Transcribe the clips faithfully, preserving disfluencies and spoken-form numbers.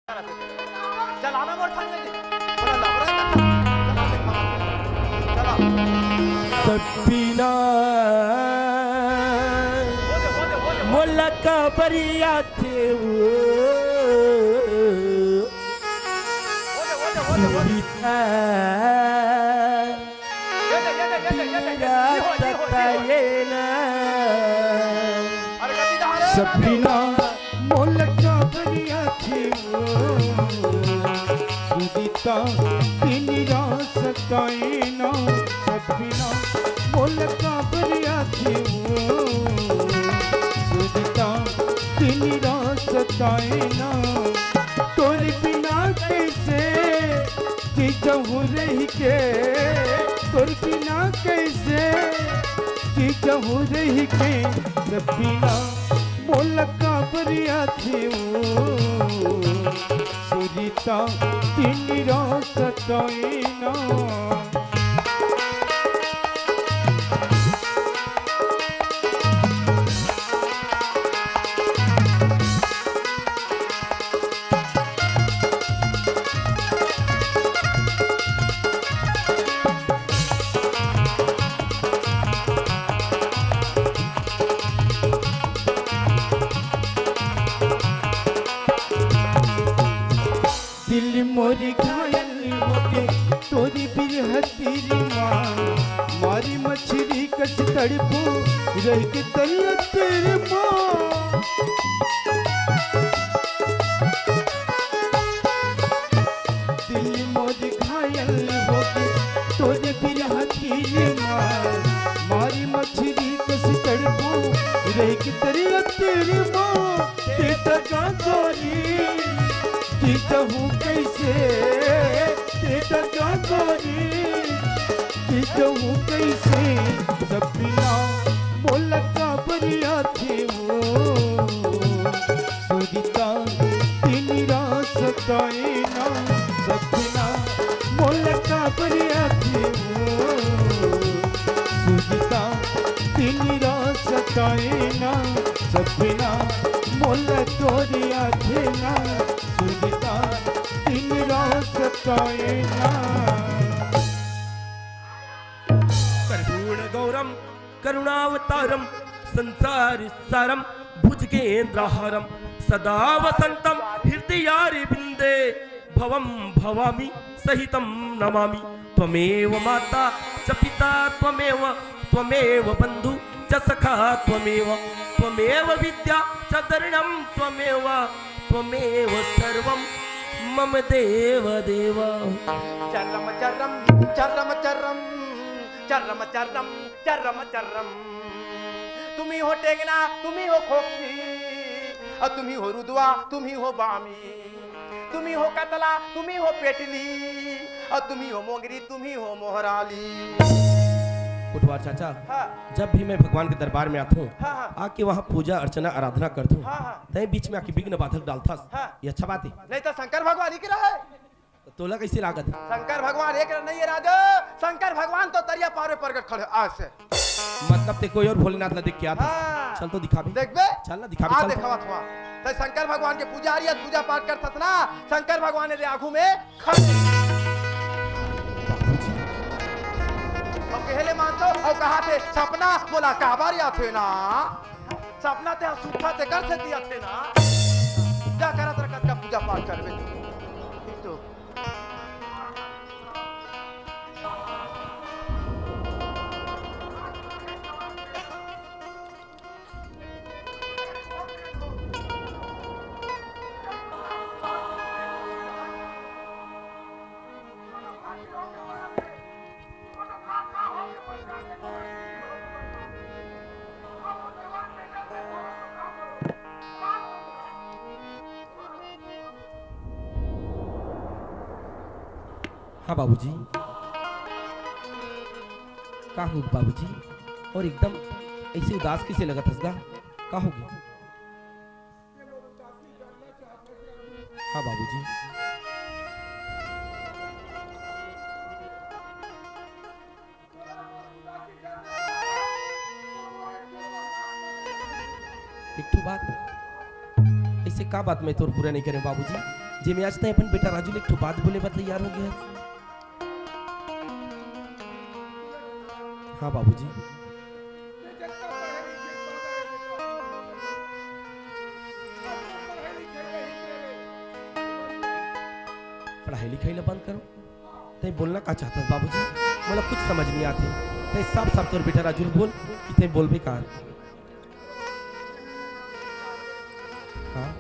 चला ना मोर संग ले। बोला, लबरा का था। चला देखा। चला। सफीना वो दे, वो दे, वो दे, वो दे। मोला काबर आथे वो। वो दे, वो दे, वो दे, वो दे। सफीना। ये दे, ये दे, ये दे, ये दे, ये दे। ये हो, ये हो, ये हो। सफीना। अरे गति दा रे, सफीना। मोला काबर आथे वो, सुनीता दिन रात सताए ना। सफीना, मोला काबर आथे वो, सुनीता दिन रात सताए ना। तोर बिना कैसे जी जाहूँ रहि के, तोर बिना कैसे जी जाहूँ रहि के। सफीना, मोला काबर आथे वो, सुनीता दिन रात सताए ना। दिल मोर घायल होगे तोरी बिरह तीर मा, मारी मछरी कस तड़पो रहि के तरिया तीर मा। दिल मोर घायल होगे तोरे बिरह तीर मा, मारी मछरी कस तड़पो रहि के तरिया तीर मा। ते त का करी जी जाहूँ कैसे, ते त का करी जी जाहूँ कैसे। सफीना, मोला काबर आथे वो, सुनीता दिन रात सताए ना। सफीना, मोला काबर आथे वो, सुनीता दिन रात सताए ना। सफीना, मोला तोर आथे ना। सुनीता दिन रात सताए ना। कर्पूर गौरम करुणावतारम संसार सारम भुजगेंद्रहारम सदा वसंतम हृदयारविंदे भवम भवामी सहितम नमामी। त्वमेव माता च पिता त्वमेव, त्वमेव बंधु च सखा त्वमेव, त्वमेव विद्या च द्रविणम त्वमेव, त्वमेव सर्वम मम देव देव। चरम चरम, चरम चरम, चरम चरम, चरम चरम। तुम्ही हो टेंगना, तुम्ही हो खोखी, अउ तुम्ही हो रुदवा, तुम्ही हो बामी, तुम्ही हो कतला, तुम्ही हो पेटली, अउ तुम्ही हो मोंगरी, तुम्ही हो मोहराली। कोटवार चाचा, हाँ। जब भी मैं भगवान के दरबार में आथों, हाँ, हाँ। आके वहाँ पूजा अर्चना आराधना करथों, हाँ, हाँ। तय बीच में आके विघ्न बाधक डालथस। हाँ। ये अच्छा बात है? नहीं तो शंकर भगवान ही के रहे। तो तोला कैसे लागत है? शंकर भगवान एक नहीं है राजो, शंकर भगवान तो तरिया पार में प्रगट खड़े आज से। मतलब ते कोई और भोलेनाथ ला देख के आथस? हाँ। चल तो दिखाबे। देखबे? चल ना दिखाबे, आ चल। देखावत हुआ। तो शंकर भगवान के पुजारी आज पूजा पाठ करथस ना, शंकर भगवान रे आगू में खड़े। बाबूजी। अब कहले मानतो, अउ कहा थे, सपना बोला, काबर आथे ना? सपना ते सूखा ते कर से दिया थे ना? जा करा तेरा कतका पूजा पाठ करबे तू। तो हाँ बाबूजी। का हो बाबूजी? और एकदम ऐसे उदास कैसे लगत हस गा? का हो गया? हाँ बाबूजी। एक ठो बात, ऐसे का बात मैं तोर पूरा नहीं करे बाबूजी? जेमे आज तैं अपन बेटा राजू ले एक ठो बात बोले बर तैयार हो गे हस। हाँ बाबूजी। पढ़ाई लिखाई ला बंद करो। तैं बोलना का चाहत हस बाबूजी? मोला कुछ समझ नहीं आते। तैं साफ साफ तोर बेटा राजू ल बोल कि तैं बोलबे का। हाँ?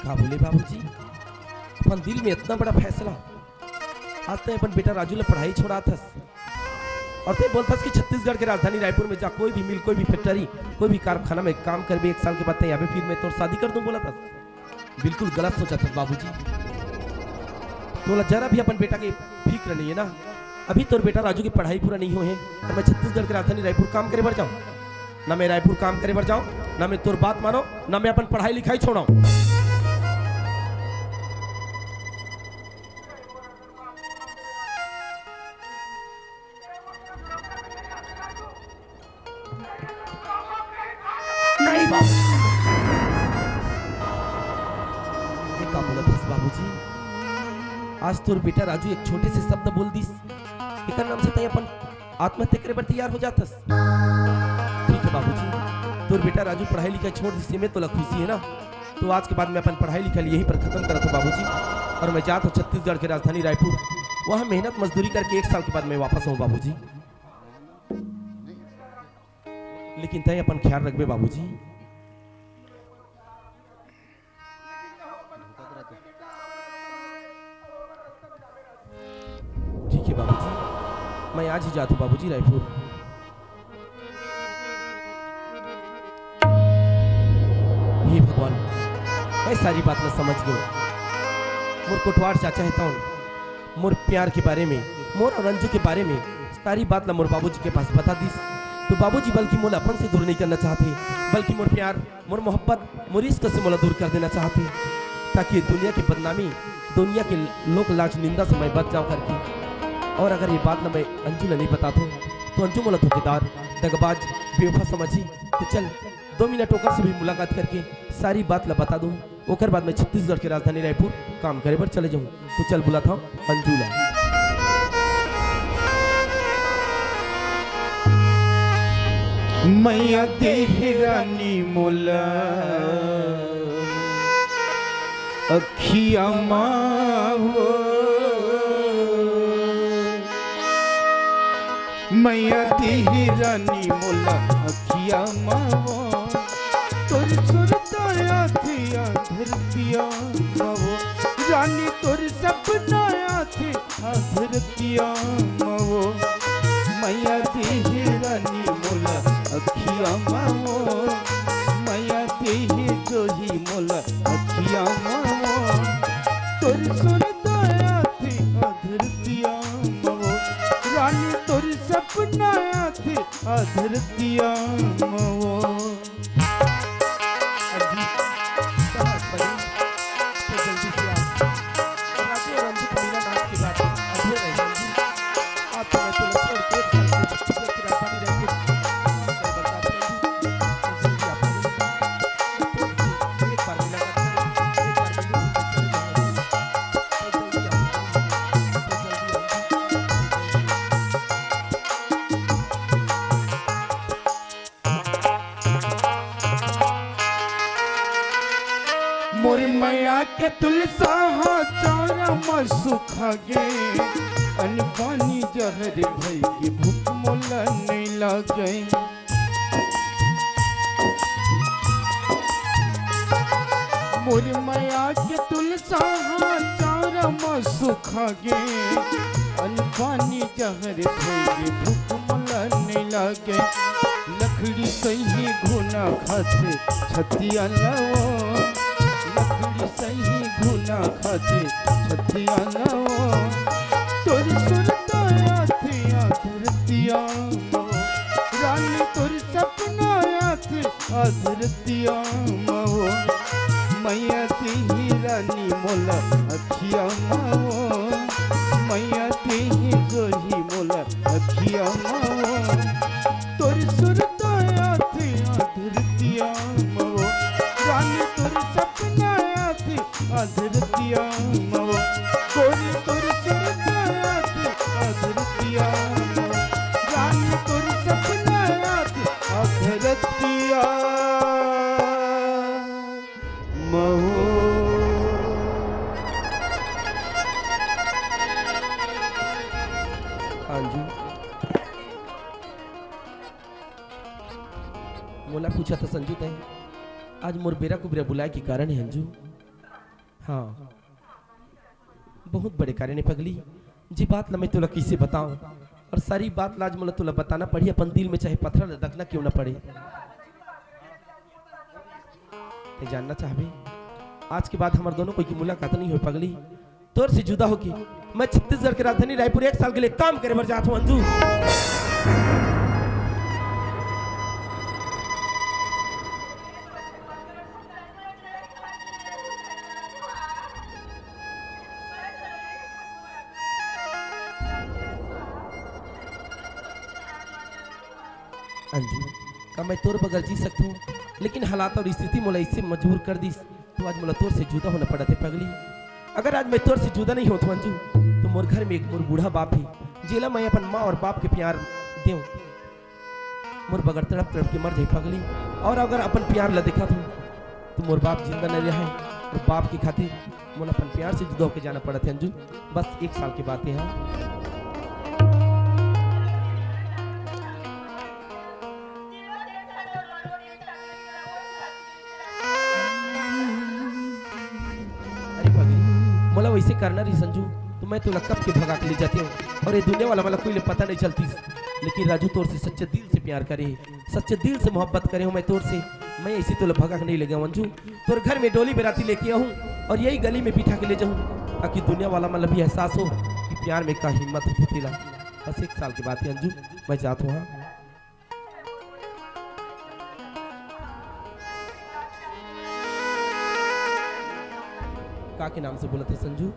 का बोले बाबूजी? अपन दिल में इतना बड़ा फैसला, आज तैं अपन बेटा राजू ला पढ़ाई छोड़ात हस और तैं बोलत हस कि छत्तीसगढ़ के राजधानी रायपुर में जा, कोई भी मिल, कोई भी फैक्ट्री, कोई भी कारखाना में काम करबे, एक साल के बाद तैं आबे, फिर मैं तोर शादी कर दूं बोलत हस। बिल्कुल गलत सोचत हस बाबूजी। तोला जरा भी अपन बेटा के फिक्र नहीं है ना। अभी तोर बेटा राजू की पढ़ाई पूरा नहीं होए हे और मैं छत्तीसगढ़ के राजधानी रायपुर काम करे बर जाऊं। ना मैं रायपुर काम करे बर जाऊं, ना मैं तोर बात मानों, ना मैं अपन पढ़ाई लिखाई छोड़ों। नहीं बाबू। ये का बोलत हस बाबूजी? आज तोर बेटा राजू एक छोटे से शब्द बोल दिस, एकर नाम से तैं अपन आत्महत्या करे बर तैयार हो जात हस। ठीक है बाबूजी, तोर बेटा राजू पढ़ाई लिखाई छोड़ दिस, एमे तोला खुशी है ना? तो आज के बाद मैं अपन पढ़ाई लिखाई यहीं पर खत्म करत हूँ बाबूजी, और मैं जात हूँ छत्तीसगढ़ के राजधानी रायपुर। वहाँ मेहनत मजदूरी करके एक साल के बाद मैं वापस आऊँ बाबूजी। लेकिन तैं अपन ख्याल रखबे बाबूजी। ठीक है बाबूजी, मैं आज ही जात हूँ बाबूजी रायपुर। हे भगवान, मैं सारी बात ला समझ गेंव। मोर कोटवार चाचा हे तौन मोर प्यार के बारे में, मोर और अंजू के बारे में सारी बात ला मोर बाबूजी के पास बता दिस। तो बाबूजी बल्कि मोला अपन से दूर नहीं करना चाहते, बल्कि मोर प्यार, मोर मोहब्बत, मोर इश्क से मोला दूर कर देना चाहते, ताकि ये दुनिया की बदनामी, दुनिया के लोक लाज निंदा से मैं बच जाऊं करके। और अगर ये बात ला मैं अंजू ला नहीं बताता हूँ, तो अंजू मोला धोखेदार, दगबाज, बेवफा समझी। तो चल, दो मिनट ओकर से भी मुलाकात करके सारी बात ला बता दूं। ओकर बाद मैं छत्तीसगढ़ के राजधानी रायपुर काम करे बर चले जाऊं। तो चल बुलात हंव अंजू ला। मैया देहे रानी मोला अखिया मा वो, मैया देहे रानी मोला अखिया मा वो, तोर सुरता आथे आ धरतिया मा वो, रानी तोर सपना आथे आ धरतिया मा वो, मैया देहे रानी मोला अखिया मा वो, मैया देहे जोही मोला अखिया मा वो, तोर सुरता आथे आ धरतिया मा वो, रानी तोर सपना आथे आ धरतिया मा वो। अजी, कहाँ बनी? तो जल्दी से आ। राजू और रंजीत मीना नाच के बाद अधूरे रह जाएंगी। आप तो मैं तो लक्ष्मण के साथ से छत्तीसगढ़ की राजधानी रायपुर। मैं बता दूं, जल्दी आप लोग एक बार मिला करते हैं, एक बार मिलने के चले जाएंगे। तो जल्दी आओ, तो जल्दी आओ। मोर मया के तुलसा हा चारा म सुखा गे, अन्न पानी जहर भई के भूख मोला नइ लागे। मोर मया के तुलसा हा चारा म सुखा गे, अन्न पानी जहर भई के भूख मोला नइ लागे। लकड़ी सही घुना खाथे छतिया ला वो, लकड़ी सही घुना खाथे छतिया ला वो। तोर सुरता आथे आ धरतिया माओ, मैया तेही जोही मोला अखिया माओ। तोर सुरता आथे अधरतिया माओ, रानी तोर सपना आथे अधरतिया माओ। गोरी तोर सुरता आथे अधरतिया माओ, रानी तोर सपना आथे अधरतिया माओ। अंजू, मोला पूछा था संजू तैं, आज मोर बेरा कुबेरा बुलाए के कारण हे अंजू? हाँ, बहुत बड़े कारण हे पगली। जी बात ला मैं तोला कइसे बताओं, और सारी बात ला आज मोला तोला बताना पड़ी, अपन दिल में चाहे पथरा ला दगना क्यों ना पड़े। तैं जानना चाहबे, आज के बाद हमर दोनों कोई की मुलाकात नहीं होय पगली। तोर से जुदा होके मैं छत्तीसगढ़ के राजधानी रायपुर एक साल के लिए काम करे बर जात हूँ अंजू। अंजू, का मैं तोर बगैर जी सकथों? लेकिन हालात और स्थिति मोला इससे मजबूर कर दिस, तो आज मोला तोर से जुदा होना पड़त हे पगली। अगर आज मैं तोर से जुदा नहीं होत हूँ अंजू, तो मोर घर में एक मोर बूढ़ा बाप हे, जेला मैं अपन माँ और बाप के प्यार देव। मोर बगैर तड़प तड़प के मर जाही पगली। और अगर अपन प्यार ला देखत हूँ, तो मोर बाप जिंदा नहीं रहे, और बाप के खातिर मोला अपन प्यार से जुदा होके जाना पड़त हे अंजू। बस एक साल के बात हे। हाँ, अरे पगली, मोला वैसे करना रही संजू, तो मैं तोला कब के भगा के ले जाते हूँ, और ये दुनिया वाला मोला कोई ले पता नहीं चलतीस। लेकिन राजू, तोर से सच्चे दिल से प्यार करे, सच्चे दिल से मोहब्बत करे हूँ मैं तोर से। मैं ऐसे तोला भगा के नहीं ले गया अंजू, तोर घर में डोली बराती लेके आऊँ और यही गली में बिठा के ले जाऊँ, ताकि दुनिया वाला मन ला भी एहसास हो कि प्यार में का हिम्मत होथे तेला। बस एक साल के बात हे अंजू, मैं जात हूँ। हाँ, का के नाम से बोलत हे संजू?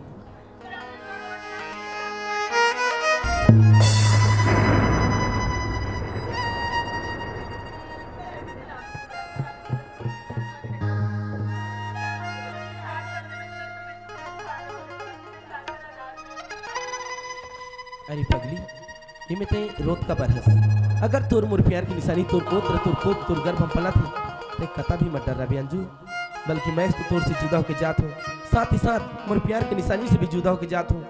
अरे पगली, एमे तैं रोत काबर हस? अगर तोर मोर प्यार के निशानी तोर गोत्र, तोर कोख, तोर गर्भ म पलत हे, तैं कता भी मत डर्रा बे अंजू। बल्कि मैं तो तोर से जुदा होके जात हूँ, साथ ही साथ मोर प्यार के निशानी से भी जुदा होके जात हूँ।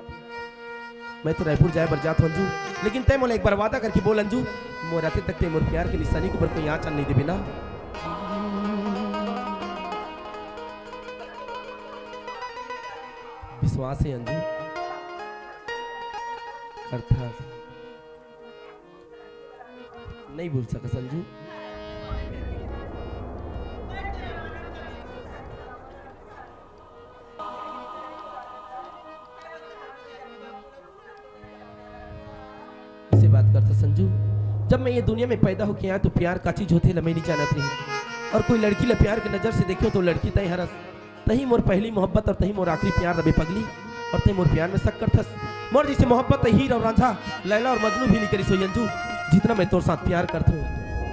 मैं तो रायपुर जाए बर जात हूँ अंजू, लेकिन तैं मोला एक बार वादा करके बोल अंजू, मोर आते तक तैं मोर प्यार के निशानी के ऊपर कोई आँच आन नहीं देबे ना। विश्वास हे अंजू? अर्थात नहीं बोल सका संजू। इसे बात करता संजू, जब मैं ये दुनिया में पैदा होके आया तो प्यार का चीज होथे ला मैं नहीं जानत रही, और कोई लड़की ला प्यार के नजर से देखे तो लड़की तय हरस। तही मोर पहली मोहब्बत और तही मोर आखिरी प्यार रबे पगली, और तही मोर प्यार में शक करथस। मोर जैसे मोहब्बत तही हीर और रांझा, लैला और मजनू भी नहीं करिस होई अंजू, जितना मैं तोर साथ प्यार करथूं।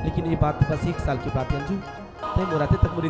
लेकिन ये बात बस एक साल की बात है अंजू, तही मोर आते तक मोर